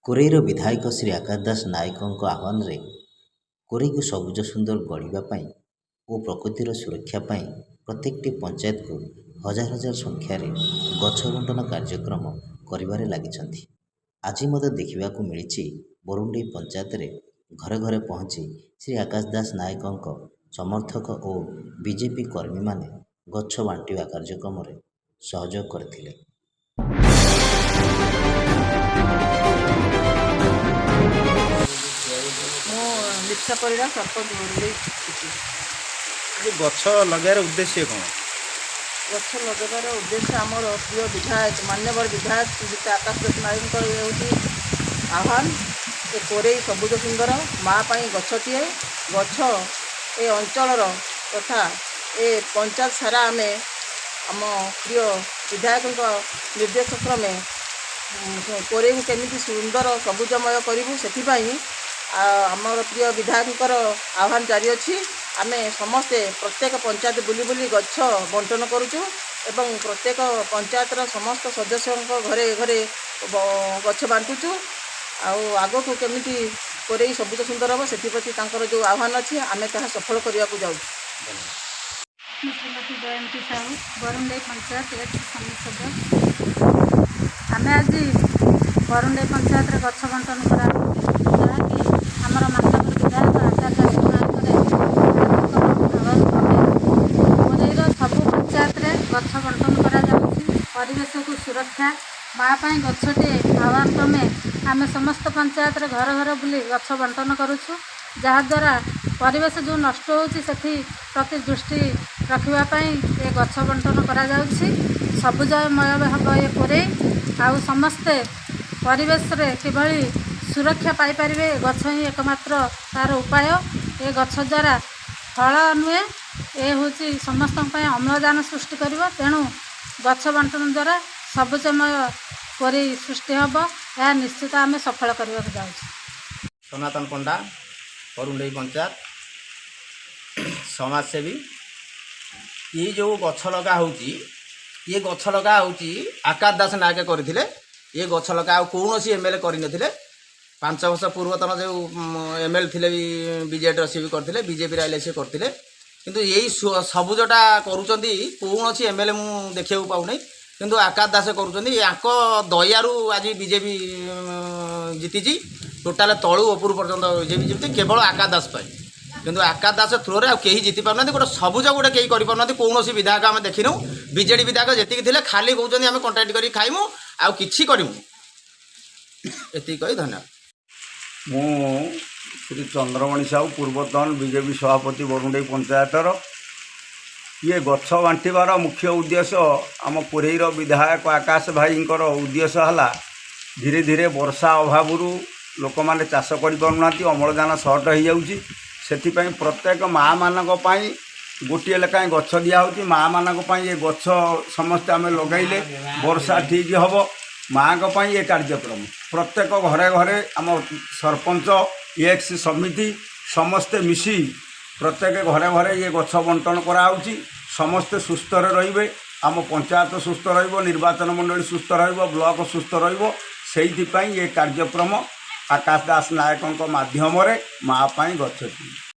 କୋରେଇର ବିଧାୟକ ଶ୍ରୀ ଆକାଶ ଦାସ ନାୟକଙ୍କ ଆହ୍ୱାନରେ କୋରେଇକୁ ସବୁଜ ସୁନ୍ଦର ଗଢ଼ିବା ପାଇଁ ଓ ପ୍ରକୃତିର ସୁରକ୍ଷା ପାଇଁ ପ୍ରତ୍ୟେକଟି ପଞ୍ଚାୟତକୁ ହଜାର ହଜାର ସଂଖ୍ୟାରେ ଗଛ ବଣ୍ଟନ କାର୍ଯ୍ୟକ୍ରମ କରିବାରେ ଲାଗିଛନ୍ତି। ଆଜି ମଧ୍ୟ ଦେଖିବାକୁ ମିଳିଛି, ବରୁଣ୍ଡେଇ ପଞ୍ଚାୟତରେ ଘରେ ଘରେ ପହଞ୍ଚି ଶ୍ରୀ ଆକାଶ ଦାସ ନାୟକଙ୍କ ସମର୍ଥକ ଓ ବିଜେପି କର୍ମୀମାନେ ଗଛ ବାଣ୍ଟିବା କାର୍ଯ୍ୟକ୍ରମରେ ସହଯୋଗ କରିଥିଲେ। ମୁଁ ଲିପ୍ସା ପରିଡ଼ା, ସରପଞ୍ଚ, ବରୁଣ୍ଡେଇ। ଏ ଗଛ ଲଗାଇବାର ଉଦ୍ଦେଶ୍ୟ କ'ଣ? ଗଛ ଲଗାଇବାର ଉଦ୍ଦେଶ୍ୟ, ଆମର ପ୍ରିୟ ବିଧାୟକ, ମାନ୍ୟବର ବିଧାୟକ ଶ୍ରୀଯୁକ୍ତ ଆକାଶ ଦାସ ନାୟକଙ୍କର ଇଏ ହେଉଛି ଆହ୍ୱାନ। ଏ କୋରେଇ ସବୁଜ ସୁନ୍ଦର, ମା ପାଇଁ ଗଛଟିଏ। ଗଛ ଏ ଅଞ୍ଚଳର ତଥା ଏ ପଞ୍ଚାୟତ ସାରା ଆମେ ଆମ ପ୍ରିୟ ବିଧାୟକଙ୍କ ନିର୍ଦ୍ଦେଶ କ୍ରମେ କୋରେଇକୁ କେମିତି ସୁନ୍ଦର ସବୁଜମୟ କରିବୁ, ସେଥିପାଇଁ ଆମର ପ୍ରିୟ ବିଧାୟକଙ୍କର ଆହ୍ୱାନ ଜାରି ଅଛି। ଆମେ ସମସ୍ତେ ପ୍ରତ୍ୟେକ ପଞ୍ଚାୟତ ବୁଲି ବୁଲି ଗଛ ବଣ୍ଟନ କରୁଛୁ ଏବଂ ପ୍ରତ୍ୟେକ ପଞ୍ଚାୟତର ସମସ୍ତ ସଦସ୍ୟଙ୍କ ଘରେ ଘରେ ଗଛ ବାଣ୍ଟୁଛୁ। ଆଉ ଆଗକୁ କେମିତି କୋରେଇ ସବୁଜ ସୁନ୍ଦର ହେବ, ସେଥିପ୍ରତି ତାଙ୍କର ଯେଉଁ ଆହ୍ୱାନ ଅଛି, ଆମେ ତାହା ସଫଳ କରିବାକୁ ଯାଉଛୁ। ମୁଁ ଶ୍ରୀମତୀ ଜୟନ୍ତୀ ସାହୁ, ବରୁଣ୍ଡେଇ ପଞ୍ଚାୟତ ଏକ୍ସ ସମିତି। ଆମେ ଆଜି ବରୁଣ୍ଡେଇ ପଞ୍ଚାୟତରେ ଗଛ ବଣ୍ଟନ କରାହେଉଛି, ଯାହାକି ଆମର ମାନ୍ୟବର ବିଧାୟକ ଆକାଶ ଦାସ ନାୟକଙ୍କର ଆହ୍ୱାନ କ୍ରମେ କୋରେଇର ସବୁ ପଞ୍ଚାୟତରେ ଗଛ ବଣ୍ଟନ କରାଯାଉଛି। ପରିବେଶକୁ ସୁରକ୍ଷା, ମା ପାଇଁ ଗଛଟିଏ ଆହ୍ୱାନ କ୍ରମେ ଆମେ ସମସ୍ତ ପଞ୍ଚାୟତରେ ଘର ଘର ବୁଲି ଗଛ ବଣ୍ଟନ କରୁଛୁ, ଯାହାଦ୍ୱାରା ପରିବେଶ ଯେଉଁ ନଷ୍ଟ ହେଉଛି, ସେଥି ପ୍ରତି ଦୃଷ୍ଟି ରଖିବା ପାଇଁ ଏ ଗଛ ବଣ୍ଟନ କରାଯାଉଛି। ସବୁଜମୟ ହେବ ଏ କୋରେଇ ଆଉ ସମସ୍ତେ ପରିବେଶରେ କିଭଳି ସୁରକ୍ଷା ପାଇପାରିବେ, ଏ ଗଛ ହିଁ ଏକମାତ୍ର ତା'ର ଉପାୟ। ଏ ଗଛ ଦ୍ୱାରା ଫଳ ନୁହେଁ, ଏ ହେଉଛି ସମସ୍ତଙ୍କ ପାଇଁ ଅମ୍ଳଜାନ ସୃଷ୍ଟି କରିବ। ତେଣୁ ଗଛ ବଣ୍ଟନ ଦ୍ୱାରା ସବୁଜମୟ କୋରେଇ ସୃଷ୍ଟି ହେବ, ଏହା ନିଶ୍ଚିତ ଆମେ ସଫଳ କରିବାକୁ ଯାଉଛୁ। ସନାତନ ପଣ୍ଡା, ବରୁଣ୍ଡେଇ ପଞ୍ଚାୟତ, ସମାଜସେବୀ। ଏଇ ଯେଉଁ ଗଛ ଲଗା ହେଉଛି, ଇଏ ଗଛ ଲଗା ହେଉଛି ଆକାଶ ଦାସ ନାୟକ କରିଥିଲେ। ଇଏ ଗଛ ଲଗା ଆଉ କୌଣସି ଏମ୍ ଏଲ୍ ଏ କରିନଥିଲେ। 5 ବର୍ଷ ପୂର୍ବତନ ଯେଉଁ ଏମ୍ ଏଲ୍ ଏ ଥିଲେ ବି, ବିଜେଡ଼ିର, ସିଏ ବି କରିଥିଲେ। ବିଜେପିର ଆଇଲେ ସିଏ କରିଥିଲେ। କିନ୍ତୁ ଏଇ ସବୁଜଟା କରୁଛନ୍ତି କୌଣସି ଏମ୍ ଏଲ୍ ଏ ମୁଁ ଦେଖିବାକୁ ପାଉନାହିଁ, କିନ୍ତୁ ଆକାଶ ଦାସ କରୁଛନ୍ତି। ୟାଙ୍କ ଦୟାରୁ ଆଜି ବିଜେପି ଜିତିଛି। ଟୋଟାଲ ତଳୁ ଉପରୁ ପର୍ଯ୍ୟନ୍ତ ବିଜେପି ଜିତିଛି କେବଳ ଆକାଶ ଦାସ ପାଇଁ। କିନ୍ତୁ ଆକାଶ ଦାସ ଥ୍ରୋରେ ଆଉ କେହି ଜିତି ପାରୁନାହାନ୍ତି। ଗୋଟେ ସବୁଜ ଗୋଟେ କେହି କରିପାରୁନାହାନ୍ତି। କୌଣସି ବିଧାୟକ ଆମେ ଦେଖିନୁ। ବିଜେଡ଼ି ବିଧାୟକ ଯେତିକି ଥିଲେ, ଖାଲି କହୁଛନ୍ତି ଆମେ କଣ୍ଟ୍ରାକ୍ଟ କରିକି ଖାଇମୁ, ଆଉ କିଛି କରିମୁ। ଏତିକି କହି ଧନ୍ୟବାଦ। ମୁଁ ଶ୍ରୀ ଚନ୍ଦ୍ରମଣି ସାହୁ, ପୂର୍ବତନ ବିଜେପି ସଭାପତି, ବରୁଣ୍ଡେଇ ପଞ୍ଚାୟତର। ଇଏ ଗଛ ବାଣ୍ଟିବାର ମୁଖ୍ୟ ଉଦ୍ଦେଶ୍ୟ, ଆମ କୋରେଇର ବିଧାୟକ ଆକାଶ ଭାଇଙ୍କର ଉଦ୍ଦେଶ୍ୟ ହେଲା, ଧୀରେ ଧୀରେ ବର୍ଷା ଅଭାବରୁ ଲୋକମାନେ ଚାଷ କରିପାରୁନାହାନ୍ତି, ଅମ୍ଳଜାନ ସର୍ଟ ହେଇଯାଉଛି। ସେଥିପାଇଁ ପ୍ରତ୍ୟେକ ମାଆମାନଙ୍କ ପାଇଁ ଗୋଟିଏ ଲେଖାଏଁ ଗଛ ଦିଆହେଉଛି। ମାଆମାନଙ୍କ ପାଇଁ ଏ ଗଛ ସମସ୍ତେ ଆମେ ଲଗାଇଲେ ବର୍ଷା ଠିକ୍ ହେବ। ମାଆଙ୍କ ପାଇଁ ଏ କାର୍ଯ୍ୟକ୍ରମ ପ୍ରତ୍ୟେକ ଘରେ ଘରେ ଆମ ସରପଞ୍ଚ, ଏକ୍ସ ସମିତି ସମସ୍ତେ ମିଶି ପ୍ରତ୍ୟେକ ଘରେ ଘରେ ଇଏ ଗଛ ବଣ୍ଟନ କରାହେଉଛି। ସମସ୍ତେ ସୁସ୍ଥରେ ରହିବେ, ଆମ ପଞ୍ଚାୟତ ସୁସ୍ଥ ରହିବ, ନିର୍ବାଚନ ମଣ୍ଡଳୀ ସୁସ୍ଥ ରହିବ, ବ୍ଲକ ସୁସ୍ଥ ରହିବ, ସେଇଥିପାଇଁ ଏ କାର୍ଯ୍ୟକ୍ରମ ଆକାଶ ଦାସ ନାୟକଙ୍କ ମାଧ୍ୟମରେ ମା ପାଇଁ ଗଛଟି।